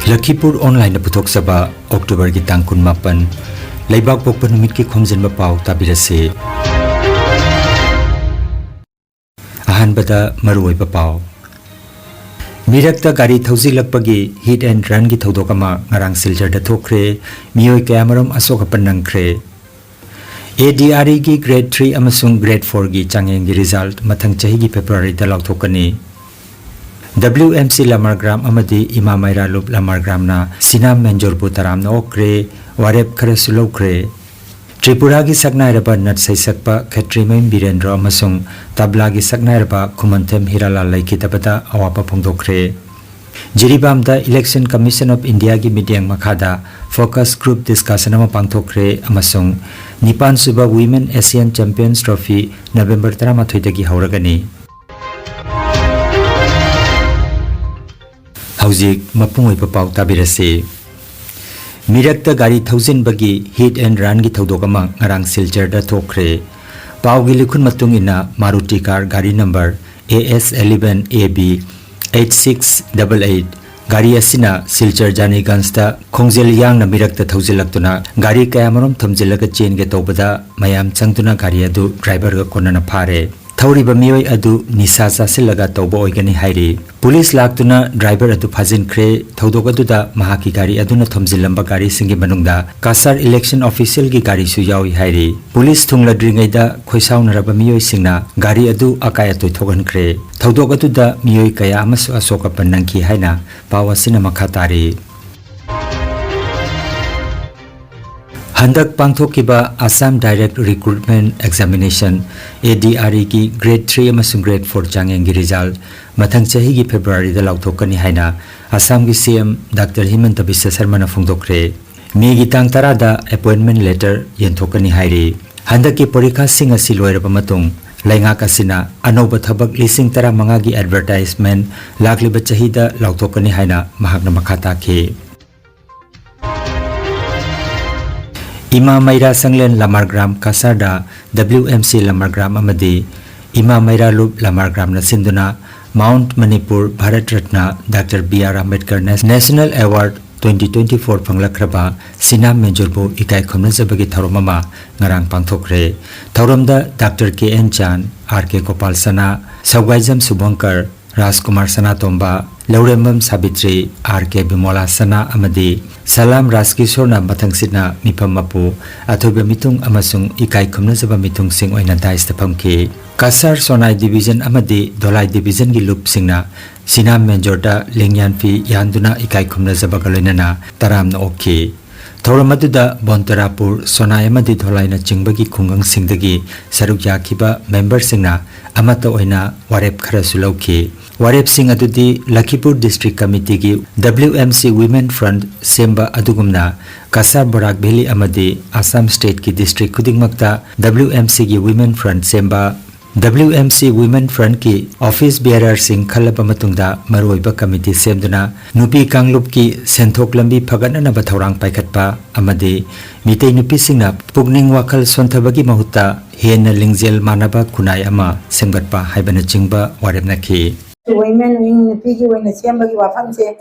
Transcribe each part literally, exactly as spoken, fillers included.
ꯂꯈꯤꯄꯨꯔ ꯑꯣꯟꯂꯥꯏꯟꯗ ꯄꯨꯊꯣꯛꯆꯕ ꯑꯣꯛꯇꯣꯕꯔꯒꯤ ꯇꯥꯡ ꯀꯨꯟꯃꯥꯄꯟ, ꯂꯩꯕꯥꯛ ꯄꯣꯛꯄ ꯅꯨꯃꯤꯠꯀꯤ ꯈꯣꯝꯖꯤꯟꯕ ꯄꯥꯎ ꯇꯥꯕꯤꯔꯁꯤ꯫ ꯑꯍꯥꯟꯕꯗ ꯃꯔꯨꯑꯣꯏꯕ ꯄꯥꯎ꯫ ꯃꯤꯔꯛꯇ ꯒꯥꯔꯤ ꯊꯧꯖꯤꯜꯂꯛꯄꯒꯤ hit and runꯒꯤ ꯊꯧꯗꯣꯛ ꯑꯃ ꯉꯔꯥꯡ ꯁꯤꯜꯆꯔꯗ ꯊꯣꯛꯈ꯭ꯔꯦ꯫ ꯃꯤꯑꯣꯏ ꯀꯌꯥꯃꯔꯨꯝ ꯑꯁꯣꯛ ꯑꯄꯟ ꯅꯪꯈ꯭ꯔꯦ꯫ ADREꯒꯤ grade three ꯑꯃꯁꯨꯡ grade fourꯒꯤ ꯆꯥꯡꯌꯦꯡꯒꯤ result ꯃꯊꯪ ꯆꯍꯤꯒꯤ ꯐꯦꯕ꯭ꯔꯨꯋꯥꯔꯤꯗ ꯂꯥꯎꯊꯣꯛꯀꯅꯤ꯫ WMC ꯂꯃꯥꯔꯒ꯭ꯔꯥꯝ ꯑꯃꯗꯤ ꯏꯃꯥ ꯃꯩꯔꯥꯂꯨꯞ ꯂꯃꯥꯔꯒ꯭ꯔꯥꯝꯅ ꯁꯤꯅꯥꯝ ꯃꯦꯟꯖꯣꯔꯕꯨ ꯇꯔꯥꯝꯅ ꯑꯣꯛꯈ꯭ꯔꯦ, ꯋꯥꯔꯦꯞ ꯈꯔꯁꯨ ꯂꯧꯈ꯭ꯔꯦ꯫ ꯇ꯭ꯔꯤꯄꯨꯔꯥꯒꯤ ꯁꯛꯅꯥꯏꯔꯕ ꯅꯠ ꯁꯩꯁꯛꯄ ꯈꯦꯇ꯭ꯔꯤꯃꯌꯨꯝ ꯕꯤꯔꯦꯟꯗ꯭ꯔꯣ ꯑꯃꯁꯨꯡ ꯇꯕ꯭ꯂꯥꯒꯤ ꯁꯛꯅꯥꯏꯔꯕ ꯈꯨꯃꯟꯊꯦꯝ ꯍꯤꯔꯥꯂꯥꯜ ꯂꯩꯈꯤꯗꯕꯗ ꯑꯋꯥꯕ ꯐꯣꯡꯗꯣꯛꯈ꯭ꯔꯦ꯫ ꯖꯤꯔꯤꯕꯥꯝꯗ Election Commission of Indiaꯒꯤ ꯃꯤꯠꯌꯦꯡ ꯃꯈꯥꯗ focus group discussion ꯑꯃ ꯄꯥꯡꯊꯣꯛꯈ꯭ꯔꯦ ꯑꯃꯁꯨꯡ ꯅꯤꯄꯥꯟ ꯁꯨꯕ Women Asian Champions Trophy November ꯇꯔꯥꯃꯥꯊꯣꯏꯗꯒꯤ ꯍꯧꯔꯒꯅꯤ꯫ ꯍꯧꯖꯤꯛ ꯃꯄꯨꯡ ꯑꯣꯏꯕ ꯄꯥꯎ ꯇꯥꯕꯤꯔꯁꯤ꯫ ꯃꯤꯔꯛꯇ ꯒꯥꯔꯤ ꯊꯧꯖꯤꯟꯕꯒꯤ hit and runꯒꯤ ꯊꯧꯗꯣꯛ ꯑꯃ ꯉꯔꯥꯡ ꯁꯤꯜꯆꯔꯗ ꯊꯣꯛꯈ꯭ꯔꯦ꯫ ꯄꯥꯎꯒꯤ ꯂꯤꯈꯨꯟ ꯃꯇꯨꯡ ꯏꯟꯅ, ꯃꯥꯔꯨꯇꯤ ꯀꯥꯔ ꯒꯥꯔꯤ number AS eleven AB eight six double eight ꯒꯥꯔꯤ ꯑꯁꯤꯅ ꯁꯤꯜꯆꯔ ꯖꯥꯅꯤꯒꯟꯖꯇ ꯈꯣꯡꯖꯦꯜ ꯌꯥꯡꯅ ꯃꯤꯔꯛꯇ ꯊꯧꯖꯤꯜꯂꯛꯇꯨꯅ ꯒꯥꯔꯤ ꯀꯌꯥꯃꯔꯨꯝ ꯊꯣꯝꯖꯤꯜꯂꯒ ꯆꯦꯟꯒꯦ ꯇꯧꯕꯗ ꯃꯌꯥꯝ ꯆꯪꯗꯨꯅ ꯒꯥꯔꯤ ꯑꯗꯨ ꯗ꯭ꯔꯥꯏꯚꯔꯒ ꯀꯣꯟꯅꯅ ꯐꯥꯔꯦ꯫ ꯊꯧꯔꯤꯕ ꯃꯤꯑꯣꯏ ꯑꯗꯨ ꯅꯤꯁꯥ ꯆꯥꯁꯤꯜꯂꯒ ꯇꯧꯕ ꯑꯣꯏꯒꯅꯤ ꯍꯥꯏꯔꯤ꯫ ꯄꯨꯂꯤꯁ ꯂꯥꯛꯇꯨꯅ ꯗ꯭ꯔꯥꯏꯚꯔ ꯑꯗꯨ ꯐꯥꯖꯤꯟꯈ꯭ꯔꯦ꯫ ꯊꯧꯗꯣꯛ ꯑꯗꯨꯗ ꯃꯍꯥꯛꯀꯤ ꯒꯥꯔꯤ ꯑꯗꯨꯅ ꯊꯣꯝꯖꯤꯜꯂꯝꯕ ꯒꯥꯔꯤꯁꯤꯡꯒꯤ ꯃꯅꯨꯡꯗ ꯀꯥꯁꯥꯔ election officialꯒꯤ ꯒꯥꯔꯤꯁꯨ ꯌꯥꯎꯏ ꯍꯥꯏꯔꯤ꯫ ꯄꯨꯂꯤꯁ ꯊꯨꯡꯂꯗ꯭ꯔꯤꯉꯩꯗ ꯈꯣꯏꯁꯥꯎꯅꯔꯕ ꯃꯤꯑꯣꯏꯁꯤꯡꯅ ꯒꯥꯔꯤ ꯑꯗꯨ ꯑꯀꯥꯏ ꯑꯇꯣꯏ ꯊꯣꯛꯍꯟꯈ꯭ꯔꯦ꯫ ꯊꯧꯗꯣꯛ ꯑꯗꯨꯗ ꯃꯤꯑꯣꯏ ꯀꯌꯥ ꯑꯃꯁꯨ ꯑꯁꯣꯛ ꯑꯄꯟ ꯅꯪꯈꯤ ꯍꯥꯏꯅ ꯄꯥꯎ ꯑꯁꯤꯅ ꯃꯈꯥ ꯇꯥꯔꯤ꯫ ꯍꯟꯗꯛ ꯄꯥꯡꯊꯣꯛꯈꯤꯕ Assam Direct Recruitment Examination, ADREꯒꯤ grade three ꯑꯃꯁꯨꯡ grade four ꯆꯥꯡꯌꯦꯡꯒꯤ result ꯃꯊꯪ ꯆꯍꯤꯒꯤ ꯐꯦꯕ꯭ꯔꯨꯋꯥꯔꯤꯗ ꯂꯥꯎꯊꯣꯛꯀꯅꯤ ꯍꯥꯏꯅ ꯑꯁꯥꯝꯒꯤ CM ꯗꯥꯛꯇꯔ ꯍꯤꯃꯟꯇ ꯕꯤꯁ꯭ꯋ ꯁꯔꯃꯅ ꯐꯣꯡꯗꯣꯛꯈ꯭ꯔꯦ꯫ ꯃꯦꯒꯤ ꯇꯥꯡ ꯇꯔꯥꯗ appointment letter ꯌꯦꯟꯊꯣꯛꯀꯅꯤ ꯍꯥꯏꯔꯤ꯫ ꯍꯟꯗꯛꯀꯤ ꯄꯔꯤꯈꯥꯁꯤꯡ ꯑꯁꯤ ꯂꯣꯏꯔꯕ ꯃꯇꯨꯡ ꯂꯩꯉꯥꯛ ꯑꯁꯤꯅ ꯑꯅꯧꯕ ꯊꯕꯛ ꯂꯤꯁꯤꯡ ꯇꯔꯥꯃꯉꯥꯒꯤ advertisement ꯂꯥꯛꯂꯤꯕ ꯆꯍꯤꯗ ꯂꯥꯎꯊꯣꯛꯀꯅꯤ ꯍꯥꯏꯅ ꯃꯍꯥꯛꯅ ꯃꯈꯥ ꯇꯥꯈꯤ꯫ ꯏꯃꯥ ꯃꯩꯔꯥ ꯁꯪꯂꯦꯟ ꯂꯃꯥꯔꯒ꯭ꯔꯥꯝ ꯀꯁꯥꯔꯗ WMC ꯂꯃꯥꯔꯒ꯭ꯔꯥꯝ ꯑꯃꯗꯤ ꯏꯃꯥ ꯃꯩꯔꯥꯂꯨꯞ ꯂꯃꯥꯔꯒ꯭ꯔꯥꯝꯅ ꯁꯤꯟꯗꯨꯅ Mount Manipur Bharat Ratna Doctor B R Ambedkar Nas-, National Award twenty twenty-four ꯐꯪꯂꯛꯈ꯭ꯔꯕ ꯁꯤꯅꯥꯝ ꯃꯦꯟꯖꯣꯔꯕꯨ ꯏꯀꯥꯏ ꯈꯨꯝꯅꯖꯕꯒꯤ ꯊꯧꯔꯝ ꯑꯃ ꯉꯔꯥꯡ ꯄꯥꯡꯊꯣꯛꯈ꯭ꯔꯦ꯫ ꯊꯧꯔꯝꯗ ꯗꯥꯛꯇꯔ ꯀꯦ ꯑꯦꯟ ꯆꯥꯟ, ꯑꯥꯔ ꯀꯦ ꯒꯣꯄꯥꯜ ꯁꯅꯥ, ꯁꯧꯒꯥꯏꯖꯝ ꯁꯨꯚꯪꯀꯔ, ꯔꯥꯖꯀꯨꯃꯥꯔ ꯁꯅꯥꯇꯣꯝꯕ, ꯂꯧꯔꯦꯝꯕꯝ ꯁꯥꯕꯤꯇ꯭ꯔꯤ, ꯑꯥꯔ ꯀꯦ ꯕꯤꯃꯣꯂꯥ ꯁꯅꯥ ꯑꯃꯗꯤ ꯁꯂꯥꯝ ꯔꯥꯖꯀꯤꯁꯣꯔꯅ ꯃꯊꯪꯁꯤꯠꯅ ꯃꯤꯐꯝ ꯃꯄꯨ, ꯑꯊꯣꯏꯕ ꯃꯤꯊꯨꯡ ꯑꯃꯁꯨꯡ ꯏꯀꯥꯏ ꯈꯨꯝꯅꯖꯕ ꯃꯤꯊꯨꯡꯁꯤꯡ ꯑꯣꯏꯅ ꯗꯥꯏꯁꯇ ꯐꯝꯈꯤ꯫ ꯀꯁꯥꯔ ꯁꯣꯅꯥꯏ ꯗꯤꯕꯤꯖꯟ ꯑꯃꯗꯤ ꯙꯣꯂꯥꯏ ꯗꯤꯕꯤꯖꯟꯒꯤ ꯂꯨꯞꯁꯤꯡꯅ ꯁꯤꯅꯥꯝ ꯃꯦꯟꯖꯣꯔꯗ ꯂꯦꯡꯌꯥꯟ ꯐꯤ ꯌꯥꯟꯗꯨꯅ ꯏꯀꯥꯏ ꯈꯨꯝꯅꯖꯕꯒ ꯂꯣꯏꯅꯅ ꯇꯔꯥꯝꯅ ꯑꯣꯛꯈꯤ꯫ ꯊꯧꯔꯝ ꯑꯗꯨꯗ ꯕꯣꯟꯇꯔꯥꯄꯨꯔ, ꯁꯣꯅꯥꯏ ꯑꯃꯗꯤ ꯙꯣꯂꯥꯏꯅꯆꯤꯡꯕꯒꯤ ꯈꯨꯡꯒꯪꯁꯤꯡꯗꯒꯤ ꯁꯔꯨꯛ ꯌꯥꯈꯤꯕ ꯃꯦꯝꯕꯔꯁꯤꯡꯅ ꯑꯃꯠꯇ ꯑꯣꯏꯅ ꯋꯥꯔꯦꯞ ꯈꯔꯁꯨ ꯂꯧꯈꯤ꯫ ꯋꯥꯔꯦꯞꯁꯤꯡ ꯑꯗꯨꯗꯤ ꯂꯈꯤꯄꯨꯔ district ꯀꯃꯤꯇꯤꯒꯤ W M C Women Front ꯁꯦꯝꯕ ꯑꯗꯨꯒꯨꯝꯅ ꯀꯁꯥꯔ ꯕꯣꯔꯥꯛ ꯚꯦꯂꯤ ꯑꯃꯗꯤ ꯑꯁꯥꯝ ꯁ꯭ꯇꯦꯠꯀꯤ ꯗꯤꯁꯇ꯭ꯔꯤꯛ ꯈꯨꯗꯤꯡꯃꯛꯇ W M Cꯒꯤ Women Front ꯁꯦꯝꯕ, W M C Women Frontꯀꯤ ꯑꯣꯐꯤꯁ ꯕꯤꯌꯔꯔꯁꯤꯡ ꯈꯜꯂꯕ ꯃꯇꯨꯡꯗ ꯃꯔꯨꯑꯣꯏꯕ ꯀꯃꯤꯇꯤ ꯁꯦꯝꯗꯨꯅ ꯅꯨꯄꯤ ꯀꯥꯡꯂꯨꯞꯀꯤ ꯁꯦꯟꯊꯣꯛ ꯂꯝꯕꯤ ꯐꯒꯠꯅꯅꯕ ꯊꯧꯔꯥꯡ ꯄꯥꯏꯈꯠꯄ ꯑꯃꯗꯤ ꯃꯤꯇꯩ ꯅꯨꯄꯤꯁꯤꯡꯅ ꯄꯨꯛꯅꯤꯡ ꯋꯥꯈꯜ ꯁꯣꯟꯊꯕꯒꯤ ꯃꯍꯨꯠꯇ ꯍꯦꯟꯅ ꯂꯤꯡꯖꯦꯜ ꯃꯥꯟꯅꯕ ꯈꯨꯟꯅꯥꯏ ꯑꯃ ꯁꯦꯝꯒꯠꯄ ꯍꯥꯏꯕꯅꯆꯤꯡꯕ ꯋꯥꯔꯦꯞꯅꯈꯤ꯫ Women Wing ꯅꯨꯄꯤꯒꯤ ꯑꯣꯏꯅ ꯁꯦꯝꯕꯒꯤ ꯋꯥꯐꯝꯁꯦ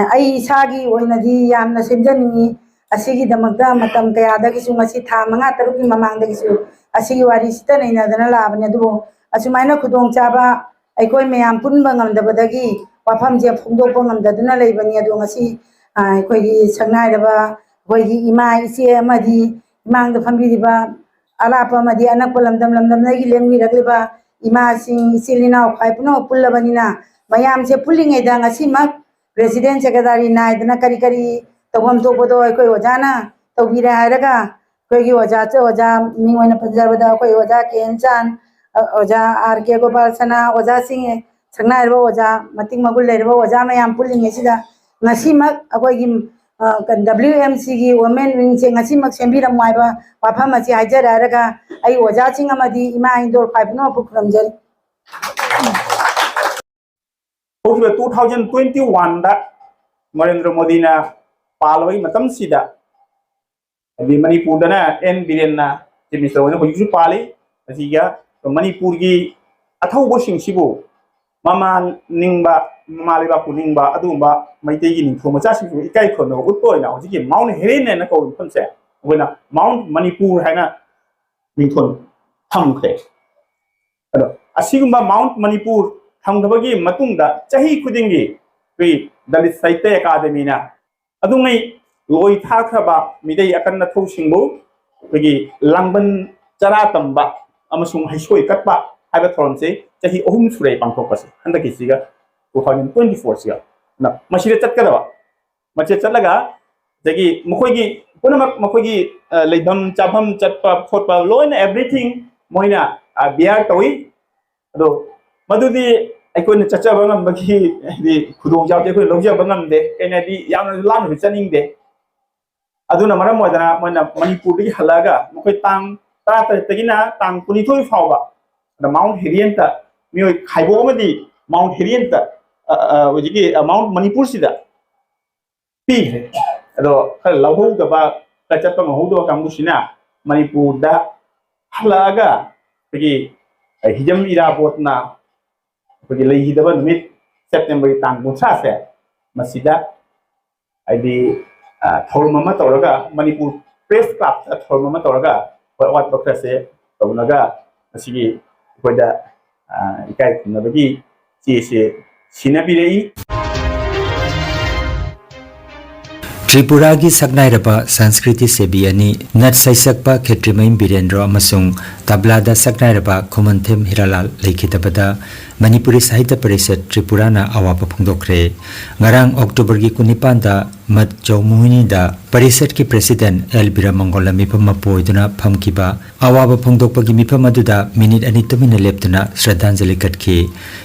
ꯑꯩ ꯏꯁꯥꯒꯤ ꯑꯣꯏꯅꯗꯤ ꯌꯥꯝꯅ ꯁꯦꯝꯖꯅꯤꯡꯉꯤ꯫ ꯑꯁꯤꯒꯤꯗꯃꯛꯇ ꯃꯇꯝ ꯀꯌꯥꯗꯒꯤꯁꯨ, ꯉꯁꯤ ꯊꯥ ꯃꯉꯥ ꯇꯔꯨꯛꯀꯤ ꯃꯃꯥꯡꯗꯒꯤꯁꯨ ꯑꯁꯤꯒꯤ ꯋꯥꯔꯤꯁꯤꯇ ꯅꯩꯅꯗꯅ ꯂꯥꯛꯑꯕꯅꯤ꯫ ꯑꯗꯨꯕꯨ ꯑꯁꯨꯃꯥꯏꯅ ꯈꯨꯗꯣꯡꯆꯥꯕ ꯑꯩꯈꯣꯏ ꯃꯌꯥꯝ ꯄꯨꯟꯕ ꯉꯝꯗꯕꯗꯒꯤ ꯋꯥꯐꯝꯁꯦ ꯐꯣꯡꯗꯣꯛꯄ ꯉꯝꯗꯗꯨꯅ ꯂꯩꯕꯅꯤ꯫ ꯑꯗꯣ ꯉꯁꯤ, ꯑ, ꯑꯩꯈꯣꯏꯒꯤ ꯁꯛꯅꯥꯏꯔꯕ ꯑꯩꯈꯣꯏꯒꯤ ꯏꯃꯥ, ꯏꯆꯦ ꯑꯃꯗꯤ ꯏꯃꯥꯡꯗ ꯐꯝꯕꯤꯔꯤꯕ ꯑꯔꯥꯞꯄ ꯑꯃꯗꯤ ꯑꯅꯛꯄ ꯂꯝꯗꯝ ꯂꯝꯗꯝꯗꯒꯤ ꯂꯦꯡꯕꯤꯔꯛꯂꯤꯕ ꯏꯃꯥꯁꯤꯡ, ꯏꯆꯤꯜ ꯏꯅꯥꯎ ꯈ꯭ꯋꯥꯏ ꯄꯨꯝꯅꯃꯛ ꯄꯨꯜꯂꯕꯅꯤꯅ, ꯃꯌꯥꯝꯁꯦ ꯄꯨꯜꯂꯤꯉꯩꯗ ꯉꯁꯤꯃꯛ President Secretary ꯅꯥꯏꯗꯅ ꯀꯔꯤ ꯀꯔꯤ ꯇꯧꯐꯝ ꯊꯣꯛꯄꯗꯣ ꯑꯩꯈꯣꯏ ꯑꯣꯖꯥꯅ ꯇꯧꯕꯤꯔꯦ ꯍꯥꯏꯔꯒ, ꯑꯩꯈꯣꯏꯒꯤ ꯑꯣꯖꯥ, ꯑꯣꯖꯥ ꯃꯤꯡ ꯑꯣꯏꯅ ꯄꯟꯖꯕꯗ ꯑꯩꯈꯣꯏ ꯑꯣꯖꯥ ꯀꯦ ꯑꯦꯟ ꯆꯥꯟ, ꯑ, ꯑꯣꯖꯥ ꯑꯥꯔ ꯀꯦ ꯒꯣꯄꯥꯜ ꯁꯅꯥ, ꯑꯣꯖꯥꯁꯤꯡ, ꯁꯛꯅꯥꯏꯔꯕ ꯑꯣꯖꯥ, ꯃꯇꯤꯛ ꯃꯒꯨꯟ ꯂꯩꯔꯕ ꯑꯣꯖꯥ ꯃꯌꯥꯝ ꯄꯨꯜꯂꯤꯉꯩꯁꯤꯗ ꯉꯁꯤꯃꯛ ꯑꯩꯈꯣꯏꯒꯤ, ꯑ, W M Cꯒꯤ Women Wingꯁꯦ ꯉꯁꯤꯃꯛ ꯁꯦꯝꯕꯤꯔꯝꯃꯨ ꯍꯥꯏꯕ ꯋꯥꯐꯝ ꯑꯁꯤ ꯍꯥꯏꯖꯔꯦ ꯍꯥꯏꯔꯒ ꯑꯩ ꯑꯣꯖꯥꯁꯤꯡ ꯑꯃꯗꯤ ꯏꯃꯥ ꯏꯟꯗꯣꯜ ꯈ꯭ꯋꯥꯏ ꯄꯨꯝꯅꯃꯛꯄꯨ ꯈꯨꯔꯨꯝꯖꯔꯤ꯫ ꯍꯧꯈꯤꯕ two thousand twenty-oneꯗ ꯅꯔꯦꯟꯗ꯭ꯔ ꯃꯣꯗꯤꯅ ꯄꯥꯜꯂꯕꯒꯤ ꯃꯇꯝꯁꯤꯗ, ꯍꯥꯏꯗꯤ ꯃꯅꯤꯄꯨꯔꯗꯅ ꯑꯦꯟ ꯕꯤꯔꯦꯟꯅ Chief Minister ꯑꯣꯏꯅ ꯍꯧꯖꯤꯛꯁꯨ ꯄꯥꯜꯂꯤ꯫ ꯑꯁꯤꯒ ꯃꯅꯤꯄꯨꯔꯒꯤ ꯑꯊꯧꯕꯁꯤꯡꯁꯤꯕꯨ ꯃꯃꯥ ꯅꯤꯡꯕ, ꯃꯃꯥ ꯂꯩꯕꯥꯛꯄꯨ ꯅꯤꯡꯕ ꯑꯗꯨꯒꯨꯝꯕ ꯃꯩꯇꯩꯒꯤ ꯅꯤꯡꯊꯧ ꯃꯆꯥꯁꯤꯡꯕꯨ ꯏꯀꯥꯏ ꯈꯨꯝꯅꯕ ꯎꯠꯄ ꯑꯣꯏꯅ ꯍꯧꯖꯤꯛꯀꯤ ꯃꯥꯎꯟꯠ ꯍꯦꯔꯤꯌꯟ ꯍꯥꯏꯅ ꯀꯧꯔꯤꯕ ꯃꯐꯝꯁꯦ ꯑꯩꯈꯣꯏꯅ ꯃꯥꯎꯟꯠ ꯃꯅꯤꯄꯨꯔ ꯍꯥꯏꯅ ꯃꯤꯡꯊꯣꯟ ꯊꯝꯈ꯭ꯔꯦ꯫ ꯑꯗꯣ ꯑꯁꯤꯒꯨꯝꯕ ꯃꯥꯎꯟꯠ ꯃꯅꯤꯄꯨꯔ ꯊꯝꯈ꯭ꯔꯕꯒꯤ ꯃꯇꯨꯡꯗ ꯆꯍꯤ ꯈꯨꯗꯤꯡꯒꯤ ꯑꯩꯈꯣꯏ ꯗꯂꯤꯠ ꯁꯥꯍꯤꯇ꯭ꯌ ꯑꯦꯀꯥꯗꯃꯤꯅ ꯑꯗꯨꯉꯩ ꯂꯣꯏ ꯊꯥꯈ꯭ꯔꯕ ꯃꯤꯇꯩ ꯑꯀꯟ ꯑꯊꯧꯁꯤꯡꯕꯨ ꯑꯩꯈꯣꯏꯒꯤ ꯂꯥꯡꯕꯟ ꯆꯔꯥ ꯇꯝꯕ ꯑꯃꯁꯨꯡ ꯍꯩꯁꯣꯏ ꯀꯠꯄ ꯍꯥꯏꯕ ꯊꯧꯔꯝꯁꯦ ꯆꯍꯤ ꯑꯍꯨꯝ ꯁꯨꯔꯦ ꯄꯥꯡꯊꯣꯛꯄꯁꯦ, ꯍꯟꯗꯛꯀꯤꯁꯤꯒ two thousand twenty four ꯁꯤꯒ꯫ ꯑꯗꯨꯅ ꯃꯁꯤꯗ ꯆꯠꯀꯗꯕ, ꯃꯁꯤꯗ ꯆꯠꯂꯒ ꯑꯗꯒꯤ ꯃꯈꯣꯏꯒꯤ ꯄꯨꯝꯅꯃꯛ ꯃꯈꯣꯏꯒꯤ, ꯑ, ꯂꯩꯐꯝ ꯆꯥꯐꯝ ꯆꯠꯄ ꯈꯣꯠꯄ ꯂꯣꯏꯅ everything ꯃꯣꯏꯅ, ꯑ, bear ꯇꯧꯏ꯫ ꯑꯗꯣ ꯃꯗꯨꯗꯤ ꯑꯩꯈꯣꯏꯅ ꯆꯠꯆꯕ ꯉꯝꯕꯒꯤ ꯍꯥꯏꯗꯤ ꯈꯨꯗꯣꯡꯆꯥꯕꯗꯤ ꯑꯩꯈꯣꯏ ꯂꯧꯖꯕ ꯉꯝꯗꯦ, ꯀꯩꯅꯣ ꯍꯥꯏꯗꯤ ꯌꯥꯝꯅꯁꯨ ꯂꯥꯞꯅꯁꯨ ꯆꯠꯅꯤꯡꯗꯦ꯫ ꯑꯗꯨꯅ ꯃꯔꯝ ꯑꯣꯏꯗꯅ ꯃꯣꯏꯅ ꯃꯅꯤꯄꯨꯔꯗꯒꯤ ꯍꯜꯂꯛꯑꯒ ꯃꯈꯣꯏ ꯇꯥꯡ ꯇꯔꯥꯇꯔꯦꯠꯇꯒꯤꯅ ꯇꯥꯡ ꯀꯨꯟꯅꯤꯊꯣꯏ ꯐꯥꯎꯕ ꯑꯗ ꯃꯥꯎꯟꯠ ꯍꯦꯔꯤꯌꯟꯇ ꯃꯤꯑꯣꯏ ꯈꯥꯏꯕꯣꯛ ꯑꯃꯗꯤ ꯃꯥꯎꯟꯠ ꯍꯦꯔꯤꯌꯟꯇ, ꯑ, ꯑ, ꯍꯧꯖꯤꯛꯀꯤ, ꯑ, ꯃꯥꯎꯟꯠ ꯃꯅꯤꯄꯨꯔꯁꯤꯗ ꯄꯤꯈ꯭ꯔꯦ꯫ ꯑꯗꯣ ꯈꯔ ꯂꯧꯍꯧꯗꯕ, ꯈꯔ ꯆꯠꯄ ꯉꯝꯍꯧꯗꯕ ꯀꯥꯡꯕꯨꯁꯤꯅ ꯃꯅꯤꯄꯨꯔꯗ ꯍꯜꯂꯛꯑꯒ ꯑꯩꯈꯣꯏꯒꯤ ꯍꯤꯖꯝ ꯏꯔꯥꯕꯣꯠꯅ ꯑꯩꯈꯣꯏꯒꯤ ꯂꯩꯈꯤꯗꯕ ꯅꯨꯃꯤꯠ ꯁꯦꯞꯇꯦꯝꯕꯔꯒꯤ ꯇꯥꯡ ꯀꯨꯟꯊ꯭ꯔꯥꯁꯦ ꯃꯁꯤꯗ ꯍꯥꯏꯗꯤ, ꯑ, ꯊꯧꯔꯝ ꯑꯃ ꯇꯧꯔꯒ ꯃꯅꯤꯄꯨꯔ ꯄ꯭ꯔꯦꯁ ꯀ꯭ꯂꯕꯇ ꯊꯧꯔꯝ ꯑꯃ ꯇꯧꯔꯒ ꯑꯩꯈꯣꯏ ꯑꯋꯥꯠꯄ ꯈꯔꯁꯦ ꯇꯧꯅꯒ ꯉꯁꯤꯒꯤ ꯑꯩꯈꯣꯏꯗ, ꯑ, ꯏꯀꯥꯏ ꯈꯨꯝꯅꯕꯒꯤ ꯆꯦꯁꯦ ꯁꯤꯟꯅꯕꯤꯔꯛꯏ꯫ ꯇ꯭ꯔꯤꯄꯨꯔꯥꯒꯤ ꯁꯛꯅꯥꯏꯔꯕ ꯁꯪꯁꯀ꯭ꯔꯤꯇꯤ ꯁꯦꯕꯤ ꯑꯅꯤ, ꯅꯠ ꯁꯩꯁꯛꯄ ꯈꯦꯇ꯭ꯔꯤꯃꯌꯨꯝ ꯕꯤꯔꯦꯟꯗ꯭ꯔꯣ ꯑꯃꯁꯨꯡ ꯇꯕ꯭ꯂꯥꯗ ꯁꯛꯅꯥꯏꯔꯕ ꯈꯨꯃꯟꯊꯦꯝ ꯍꯤꯔꯥꯂꯥꯜ ꯂꯩꯈꯤꯗꯕꯗ ꯃꯅꯤꯄꯨꯔꯤ ꯁꯥꯍꯤꯇ꯭ꯌ ꯄꯔꯤꯁꯠ ꯇ꯭ꯔꯤꯄꯨꯔꯥꯅ ꯑꯋꯥꯕ ꯐꯣꯡꯗꯣꯛꯈ꯭ꯔꯦ꯫ ꯉꯔꯥꯡ ꯑꯣꯛꯇꯣꯕꯔꯒꯤ ꯀꯨꯟꯅꯤꯄꯥꯟꯗ ꯃꯠ ꯆꯧꯃꯨꯍꯤꯅꯤꯗ ꯄꯔꯤꯁꯠꯀꯤ ꯄ꯭ꯔꯦꯁꯤꯗꯦꯟꯠ ꯑꯦꯜ ꯕꯤꯔꯃꯪꯒꯣꯂ ꯃꯤꯐꯝ ꯃꯄꯨ ꯑꯣꯏꯗꯨꯅ ꯐꯝꯈꯤꯕ ꯑꯋꯥꯕ ꯐꯣꯡꯗꯣꯛꯄꯒꯤ ꯃꯤꯐꯝ ꯑꯗꯨꯗ ꯃꯤꯅꯤꯠ ꯑꯅꯤ ꯇꯨꯃꯤꯟꯅ ꯂꯦꯞꯇꯨꯅ ꯁ꯭ꯔꯗꯥꯟꯖꯂꯤ ꯀꯠꯈꯤ꯫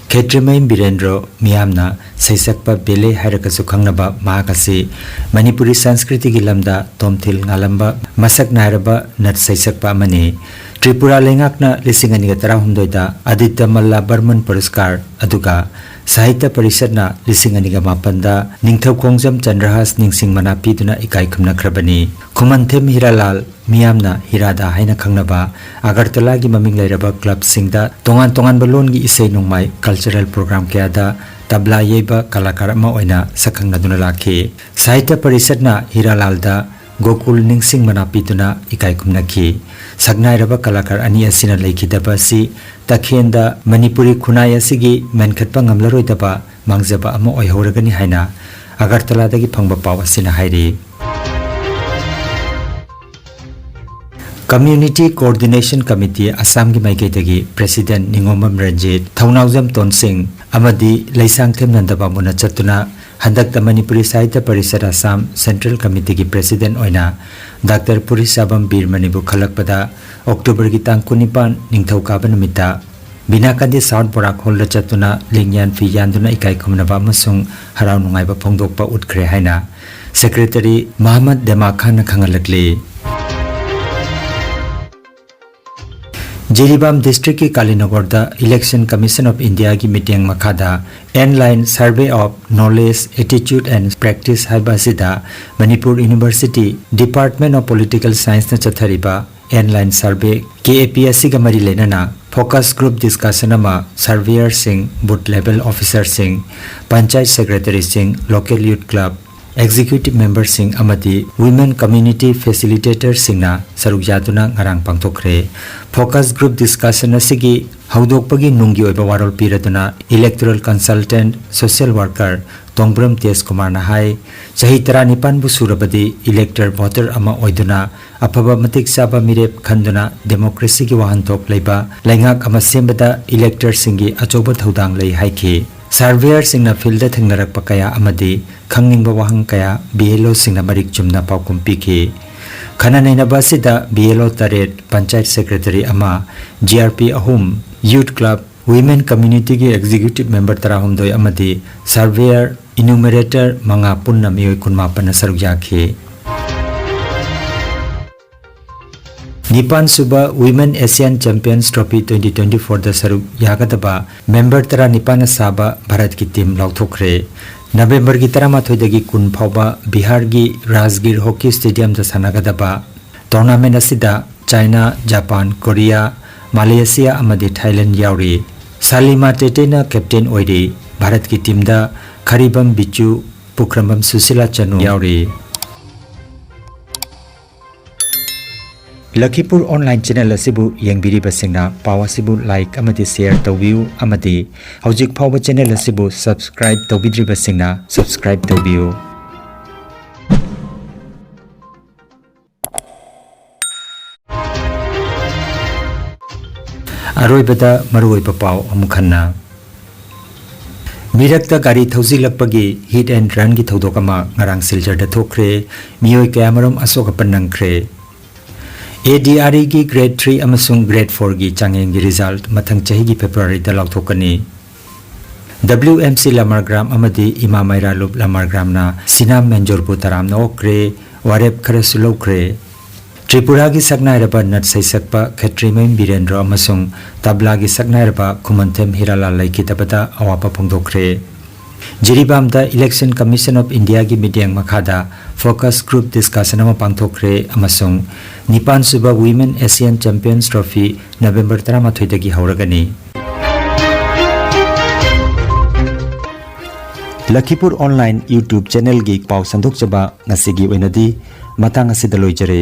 ꯈꯦꯇ꯭ꯔꯤꯃꯌꯨꯝ ꯕꯤꯔꯦꯟꯗ꯭ꯔꯣ, ꯃꯤꯌꯥꯝꯅ ꯁꯩꯁꯛꯄ ꯕꯦꯂꯦ ꯍꯥꯏꯔꯒꯁꯨ ꯈꯪꯅꯕ ꯃꯍꯥꯛ ꯑꯁꯤ ꯃꯅꯤꯄꯨꯔꯤ ꯁꯪꯁꯀ꯭ꯔꯤꯇꯤꯒꯤ ꯂꯝꯗ ꯇꯣꯝꯊꯤꯜ ꯉꯥꯜꯂꯝꯕ ꯃꯁꯛ ꯅꯥꯏꯔꯕ ꯅꯠ ꯁꯩꯁꯛꯄ ꯑꯃꯅꯤ꯫ ꯇ꯭ꯔꯤꯄꯨꯔꯥ ꯂꯩꯉꯥꯛꯅ ꯂꯤꯁꯤꯡ ꯑꯅꯤꯒ ꯇꯔꯥꯍꯨꯝꯗꯣꯏꯗ ꯑꯗꯤꯇ꯭ꯌ ꯃꯜꯂꯥ ꯕꯔꯃꯟ ꯄꯨꯔꯁꯀꯥꯔ, ꯑꯗꯨꯒ ꯁꯥꯍꯤꯇ꯭ꯌ ꯄꯔꯤꯁꯠꯅ ꯂꯤꯁꯤꯡ ꯑꯅꯤꯒ ꯃꯥꯄꯟꯗ ꯅꯤꯡꯊꯧ ꯈꯣꯡꯖꯝ ꯆꯟꯗ꯭ꯔꯍꯥꯁ ꯅꯤꯡꯁꯤꯡ ꯃꯅꯥ ꯄꯤꯗꯨꯅ ꯏꯀꯥꯏ ꯈꯨꯝꯅꯈ꯭ꯔꯕꯅꯤ꯫ ꯈꯨꯃꯟꯊꯦꯝ ꯍꯤꯔꯥꯂꯥꯜ, ꯃꯤꯌꯥꯝꯅ ꯍꯤꯔꯥꯗꯥ ꯍꯥꯏꯅ ꯈꯪꯅꯕ, ꯑꯒꯔꯇꯂꯥꯒꯤ ꯃꯃꯤꯡ ꯂꯩꯔꯕ ꯀ꯭ꯂꯕꯁꯤꯡꯗ ꯇꯣꯉꯥꯟ ꯇꯣꯉꯥꯟꯕ ꯂꯣꯟꯒꯤ ꯏꯁꯩ ꯅꯣꯡꯃꯥꯏ, ꯀꯜꯆꯔꯦꯜ ꯄ꯭ꯔꯣꯒ꯭ꯔꯥꯝ ꯀꯌꯥꯗ ꯇꯕ꯭ꯂꯥ ꯌꯩꯕ ꯀꯂꯥꯀꯥꯔ ꯑꯃ ꯑꯣꯏꯅ ꯁꯛꯈꯪꯅꯗꯨꯅ ꯂꯥꯛꯈꯤ꯫ ꯁꯥꯍꯤꯇ꯭ꯌ ꯄꯔꯤꯁꯠꯅ ꯍꯤꯔꯥꯂꯥꯜꯗ ꯒꯣꯀꯨꯜ ꯅꯤꯡꯁꯤꯡ ꯃꯅꯥ ꯄꯤꯗꯨꯅ ꯏꯀꯥꯏ ꯈꯨꯝꯅꯈꯤ꯫ ꯁꯛꯅꯥꯏꯔꯕ ꯀꯂꯥꯀꯥꯔ ꯑꯅꯤ ꯑꯁꯤꯅ ꯂꯩꯈꯤꯗꯕ ꯑꯁꯤ ꯇꯈꯦꯟꯗ ꯃꯅꯤꯄꯨꯔꯤ ꯈꯨꯟꯅꯥꯏ ꯑꯁꯤꯒꯤ ꯃꯦꯟꯈꯠꯄ ꯉꯝꯂꯔꯣꯏꯗꯕ ꯃꯥꯡꯖꯕ ꯑꯃ ꯑꯣꯏꯍꯧꯔꯒꯅꯤ ꯍꯥꯏꯅ ꯑꯒꯔꯇꯂꯥꯗꯒꯤ ꯐꯪꯕ ꯄꯥꯎ ꯑꯁꯤꯅ ꯍꯥꯏꯔꯤ꯫ Community Coordination Committee ꯑꯁꯥꯝꯒꯤ ꯃꯥꯏꯀꯩꯗꯒꯤ President ꯅꯤꯉꯣꯝꯕꯝ ꯔꯟꯖꯤꯠ, ꯊꯧꯅꯥꯎꯖꯝ ꯇꯣꯟꯁꯤꯡ ꯑꯃꯗꯤ ꯂꯩꯁꯥꯡꯊꯦꯝ ꯅꯟꯗꯕꯥꯕꯨꯅ ꯆꯠꯇꯨꯅ ꯍꯟꯗꯛꯇ ꯃꯅꯤꯄꯨꯔꯤ ꯁꯥꯍꯤꯇ꯭ꯌ ꯄꯔꯤꯁꯠ ꯑꯁꯥꯝ Central Committeeꯒꯤ President ꯑꯣꯏꯅ ꯗꯥꯛꯇꯔ ꯄꯨꯔꯤꯁꯥꯕꯝ ꯕꯤꯔꯃꯅꯤꯕꯨ ꯈꯜꯂꯛꯄꯗ ꯑꯣꯛꯇꯣꯕꯔꯒꯤ ꯇꯥꯡ ꯀꯨꯟꯅꯤꯄꯥꯟ ꯅꯤꯡꯊꯧꯀꯥꯕ ꯅꯨꯃꯤꯠꯇ ꯕꯤꯅꯥꯀꯥꯟꯗꯤ South ꯕꯣꯔꯥꯛ ꯍꯣꯜꯗ ꯆꯠꯇꯨꯅ ꯂꯦꯡꯌꯥꯟ ꯐꯤ ꯌꯥꯟꯗꯨꯅ ꯏꯀꯥꯏ ꯈꯨꯝꯅꯕ ꯑꯃꯁꯨꯡ ꯍꯔꯥꯎ ꯅꯨꯡꯉꯥꯏꯕ ꯐꯣꯡꯗꯣꯛꯄ ꯎꯠꯈ꯭ꯔꯦ ꯍꯥꯏꯅ Secretary ꯃꯍꯃꯗ ꯗꯦꯃꯥ Khan ꯈꯪꯍꯜꯂꯛꯂꯤ꯫ Jiribam districtꯀꯤ ꯀꯥꯂꯤꯅꯒꯔꯗ Election Commission of Indiaꯒꯤ ꯃꯤꯠꯌꯦꯡ ꯃꯈꯥꯗ N-Line Survey of Knowledge, Attitude and Practice ꯍꯥꯏꯕ ꯑꯁꯤꯗ Manipur University Department of Political Scienceꯅ ꯆꯠꯊꯔꯤꯕ N-Line Survey, K A P ꯑꯁꯤꯒ ꯃꯔꯤ ꯂꯩꯅꯅ focus group discussion ꯑꯃ surveyorꯁꯤꯡ, booth level officerꯁꯤꯡ, panchayat secretaryꯁꯤꯡ, local youth club, executive memberꯁꯤꯡ ꯑꯃꯗꯤ women community facilitatorꯁꯤꯡꯅ ꯁꯔꯨꯛ ꯌꯥꯗꯨꯅ ꯉꯔꯥꯡ ꯄꯥꯡꯊꯣꯛꯈ꯭ꯔꯦ꯫ Focus group discussion ꯑꯁꯤꯒꯤ ꯍꯧꯗꯣꯛꯄꯒꯤ ꯅꯨꯡꯒꯤ ꯑꯣꯏꯕ ꯋꯥꯔꯣꯜ ꯄꯤꯔꯗꯨꯅ electoral consultant, social worker ꯇꯣꯡꯕ꯭ꯔꯝ ꯇꯦꯖ ꯀꯨꯃꯥꯔꯅ ꯍꯥꯏ, ꯆꯍꯤ ꯇꯔꯥꯅꯤꯄꯥꯟꯕꯨ ꯁꯨꯔꯕꯗꯤ elector voter ꯑꯃ ꯑꯣꯏꯗꯨꯅ ꯑꯐꯕ ꯃꯇꯤꯛ ꯆꯥꯕ ꯃꯤꯔꯦꯞ ꯈꯟꯗꯨꯅ democracyꯒꯤ ꯋꯥꯍꯟꯊꯣꯛ ꯂꯩꯕ ꯂꯩꯉꯥꯛ ꯑꯃ ꯁꯦꯝꯕꯗ electorꯁꯤꯡꯒꯤ ꯑꯆꯧꯕ ꯊꯧꯗꯥꯡ ꯂꯩ ꯍꯥꯏꯈꯤ꯫ Surveyorꯁꯤꯡꯅ fieldꯇ ꯊꯦꯡꯅꯔꯛꯄ ꯀꯌꯥ ꯑꯃꯗꯤ ꯈꯪꯅꯤꯡꯕ ꯋꯥꯍꯪ ꯀꯌꯥ B L Oꯁꯤꯡꯅ ꯃꯔꯤꯛ ꯆꯨꯝꯅ ꯄꯥꯎꯈꯨꯝ ꯄꯤꯈꯤ꯫ ꯈꯟꯅ ꯅꯩꯅꯕ ꯑꯁꯤꯗ B L O ꯇꯔꯦꯠ, ꯄꯟꯆꯥꯌꯠ secretary ꯑꯃ, G R P ꯑꯍꯨꯝ, youth club, women communityꯒꯤ executive member ꯇꯔꯥꯍꯨꯝꯗꯣꯏ ꯑꯃꯗꯤ surveyor, enumerator ꯃꯉꯥ ꯄꯨꯟꯅ ꯃꯤꯑꯣꯏ ꯀꯨꯟꯃꯥꯄꯟꯅ ꯁꯔꯨꯛ ꯌꯥꯈꯤ꯫ ꯅꯤꯄꯥꯟ ꯁꯨꯕ Women Asian Champions Trophy twenty twenty-fourꯗ ꯁꯔꯨꯛ ꯌꯥꯒꯗꯕ ꯃꯦꯝꯕꯔ ꯇꯔꯥꯅꯤꯄꯥꯟꯅ ꯁꯥꯕ ꯚꯥꯔꯠꯀꯤ ꯇꯤꯝ ꯂꯥꯎꯊꯣꯛꯈ꯭ꯔꯦ꯫ ꯅꯕꯦꯝꯕꯔꯒꯤ ꯇꯔꯥꯃꯥꯊꯣꯏꯗꯒꯤ ꯀꯨꯟ ꯐꯥꯎꯕ ꯕꯤꯍꯥꯔꯒꯤ ꯔꯥꯖꯒꯤꯔ ꯍꯣꯀꯤ ꯁ꯭ꯇꯦꯗꯤꯌꯝꯗ ꯁꯥꯟꯅꯒꯗꯕ ꯇꯣꯔꯅꯥꯃꯦꯟ ꯑꯁꯤꯗ ꯆꯥꯏꯅꯥ, ꯖꯄꯥꯟ, ꯀꯣꯔꯤꯌꯥ, ꯃꯥꯂꯦꯁꯤꯌꯥ ꯑꯃꯗꯤ ꯊꯥꯏꯂꯦꯟ ꯌꯥꯎꯔꯤ꯫ ꯁꯥꯂꯤꯃꯥ ꯇꯦꯇꯦꯅ ꯀꯦꯞꯇꯦꯟ ꯑꯣꯏꯔꯤ꯫ ꯚꯥꯔꯠꯀꯤ ꯇꯤꯝꯗ ꯈꯔꯤꯕꯝ ꯕꯤꯆꯨ, ꯄꯨꯈ꯭ꯔꯝꯕꯝ ꯁꯨꯁꯤꯂꯥ ꯆꯅꯨ ꯌꯥꯎꯔꯤ꯫ ꯂꯈꯤꯄꯨꯔ ꯑꯣꯟꯂꯥꯏꯟ ꯆꯦꯅꯦꯜ ꯑꯁꯤꯕꯨ ꯌꯦꯡꯕꯤꯔꯤꯕꯁꯤꯡꯅ ꯄꯥꯎ ꯑꯁꯤꯕꯨ ꯂꯥꯏꯛ ꯑꯃꯗꯤ ꯁꯦꯌꯔ ꯇꯧꯕꯤꯌꯨ ꯑꯃꯗꯤ ꯍꯧꯖꯤꯛ ꯐꯥꯎꯕ ꯆꯦꯅꯦꯜ ꯑꯁꯤꯕꯨ ꯁꯕꯁꯀ꯭ꯔꯥꯏꯕ ꯇꯧꯕꯤꯗ꯭ꯔꯤꯕꯁꯤꯡꯅ ꯁꯕꯁꯀ꯭ꯔꯥꯏꯕ ꯇꯧꯕꯤꯌꯨ꯫ ꯑꯔꯣꯏꯕꯗ ꯃꯔꯨꯑꯣꯏꯕ ꯄꯥꯎ ꯑꯃꯨꯛ ꯍꯟꯅ꯫ ꯃꯤꯔꯛꯇ ꯒꯥꯔꯤ ꯊꯧꯖꯤꯜꯂꯛꯄꯒꯤ ꯍꯤꯠ ꯑꯦꯟ ꯔꯟꯒꯤ ꯊꯧꯗꯣꯛ ꯑꯃ ꯉꯔꯥꯡ ꯁꯤꯜꯆꯔꯗ ꯊꯣꯛꯈ꯭ꯔꯦ꯫ ꯃꯤꯑꯣꯏ ꯀꯌꯥꯃꯔꯨꯝ ꯑꯁꯣꯛ ꯑꯄꯟ ꯅꯪꯈ꯭ꯔꯦ꯫ ꯑꯦ ꯗꯤ ꯑꯥꯔ ꯏꯒꯤ ꯒ꯭ꯔꯦꯗ ꯊ꯭ꯔꯤ ꯑꯃꯁꯨꯡ ꯒ꯭ꯔꯦꯗ ꯐꯣꯔꯒꯤ ꯆꯥꯡꯌꯦꯡꯒꯤ ꯔꯤꯖꯜꯠ ꯃꯊꯪ ꯆꯍꯤꯒꯤ ꯐꯦꯕ꯭ꯔꯨꯋꯥꯔꯤꯗ ꯂꯥꯎꯊꯣꯛꯀꯅꯤ꯫ ꯗꯕ꯭ꯂꯤꯎ ꯑꯦꯝ ꯁꯤ ꯂꯃꯥꯔꯒ꯭ꯔꯥꯝ ꯑꯃꯗꯤ ꯏꯃꯥ ꯃꯩꯔꯥꯂꯨꯞ ꯂꯃꯥꯔꯒ꯭ꯔꯥꯝꯅ ꯁꯤꯅꯥꯝ ꯃꯦꯟꯖꯣꯔꯕꯨ ꯇꯔꯥꯝꯅ ꯑꯣꯛꯈ꯭ꯔꯦ, ꯋꯥꯔꯦꯞ ꯈꯔꯁꯨ ꯂꯧꯈ꯭ꯔꯦ꯫ ꯇ꯭ꯔꯤꯄꯨꯔꯥꯒꯤ ꯁꯛꯅꯥꯏꯔꯕ ꯅꯠ ꯁꯩꯁꯛꯄ ꯈꯦꯇ꯭ꯔꯤꯃꯌꯨꯝ ꯕꯤꯔꯦꯟꯗ꯭ꯔꯣ ꯑꯃꯁꯨꯡ ꯇꯕ꯭ꯂꯥꯒꯤ ꯁꯛꯅꯥꯏꯔꯕ ꯈꯨꯃꯟꯊꯦꯝ ꯍꯤꯔꯥꯂꯥꯜ ꯂꯩꯈꯤꯗꯕꯗ ꯑꯋꯥꯕ ꯐꯣꯡꯗꯣꯛꯈ꯭ꯔꯦ꯫ ꯖꯤꯔꯤꯕꯥꯝꯗ Election Commission of Indiaꯒꯤ ꯃꯤꯠꯌꯦꯡ ꯃꯈꯥꯗ focus group discussion ꯑꯃ ꯄꯥꯡꯊꯣꯛꯈ꯭ꯔꯦ ꯑꯃꯁꯨꯡ ꯅꯤꯄꯥꯟ ꯁꯨꯕ Women Asian Champions Trophy November ꯇꯔꯥꯃꯥꯊꯣꯏꯗꯒꯤ ꯍꯧꯔꯒꯅꯤ꯫ ꯂꯈꯤꯄꯨꯔ ꯑꯣꯟꯂꯥꯏꯟ YouTube ꯆꯦꯅꯦꯜꯒꯤ ꯄꯥꯎ ꯁꯟꯗꯣꯛꯆꯕ ꯉꯁꯤꯒꯤ ꯑꯣꯏꯅꯗꯤ ꯃꯇꯥꯡ ꯑꯁꯤꯗ ꯂꯣꯏꯖꯔꯦ꯫